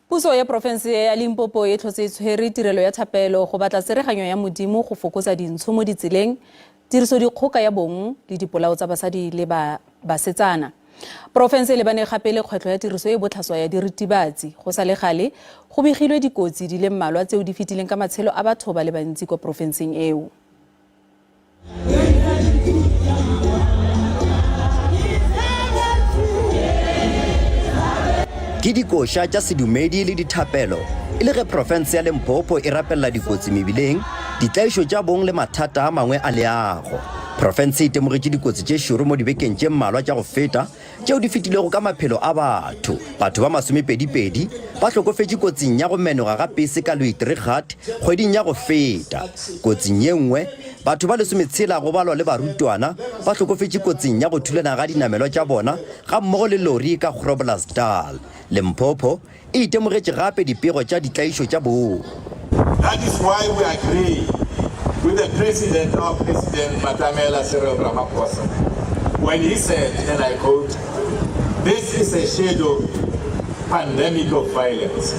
Puso ya porofense ya Limpopo e tlhotse e tshwere tirelo ya thapelo go batla tsereganyo ya Modimo go fokotsa dintsho mo ditseleng, tirisodikgoka ya bong le dipolao tsa basadi le ba basetsana. Porofense e lebane gape le kgwetlho ya tiriso e botlhaswa ya diritibatsi. Go sa le gale, go begilwe dikotsi di le mmalwa tseo di fetileng ka matshelo a batho ba le bantsi kwa porofenseng eo. Ke dikoša tša sedumedi le dithapelo e le ge profense ya Limpopo e rapelela dikotsi mebileng, ditlaišo tša bong le mathata a mangwe a leago. Profense e itemogetše dikotsi tše šoro mo dibekeng tše mmalwa tša go feta tšeo di fetilego ka maphelo a batho. Batho ba masomepedipedi ba hlokofetše kotsing ya go menoga ga pese ka Louis-Trichardt kgweding ya go feta. Kotsing ye nngwe, batho ba lesometshela go balwa le barutwana ba hlokofetše kotsing ya go thulana ga dinamelwa tša bona gammogo le lori ka Groblersdal. Limpopo e itemogetše gape dipego tša ditlaišo tša bong. That is why we agree with the President, our President Matamela Cyril Ramaphosa, when he said, and I quote, this is a shadow pandemic of violence.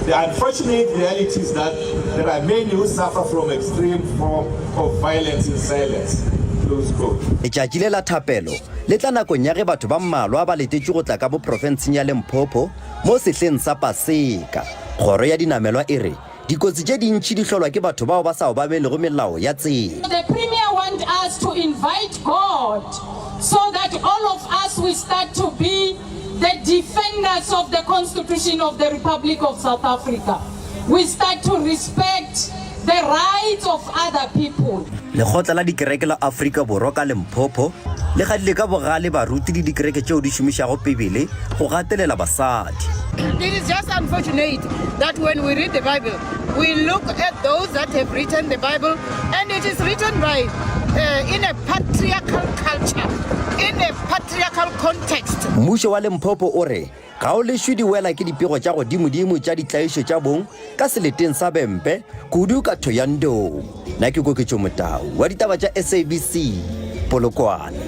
The unfortunate reality is that there are many who suffer from extreme form of violence in silence. Close quote. Letšatši le la thapelo le tla nakong ya ge batho ba mmalwa ba letetšwe go tla ka mo profenseng ya Limpopo mo sehleng sa Paseka. Kgoro ya dinamelwa e re dikotsi tše dintši di hlolwa ke batho bao ba sa obamelego melao ya tsela. The Premier want us to invite God so that all of us we start to be the defenders of the Constitution of the Republic of South Africa. We start to respect the rights of other people. Lekgotla la Dikereke la Afrika Borwa ka Limpopo le gadile ka bogale baruti le dikereke tšeo di šomišago Bibele go gatelela basadi. It is just unfortunate that when we read the Bible, we look at those that have written the Bible, and it is written by uh, in a patriarchal culture, in a patriarchal context. Mmušo wa Limpopo o re Ga o lešwe di wela ke dipego tša godimodimo tša ditlaišo tša bong ka seleteng sa Bempe, kudu ka Thohoyandou. Nna ke Koketšo Motau wa ditaba tša SABC, Polokwane.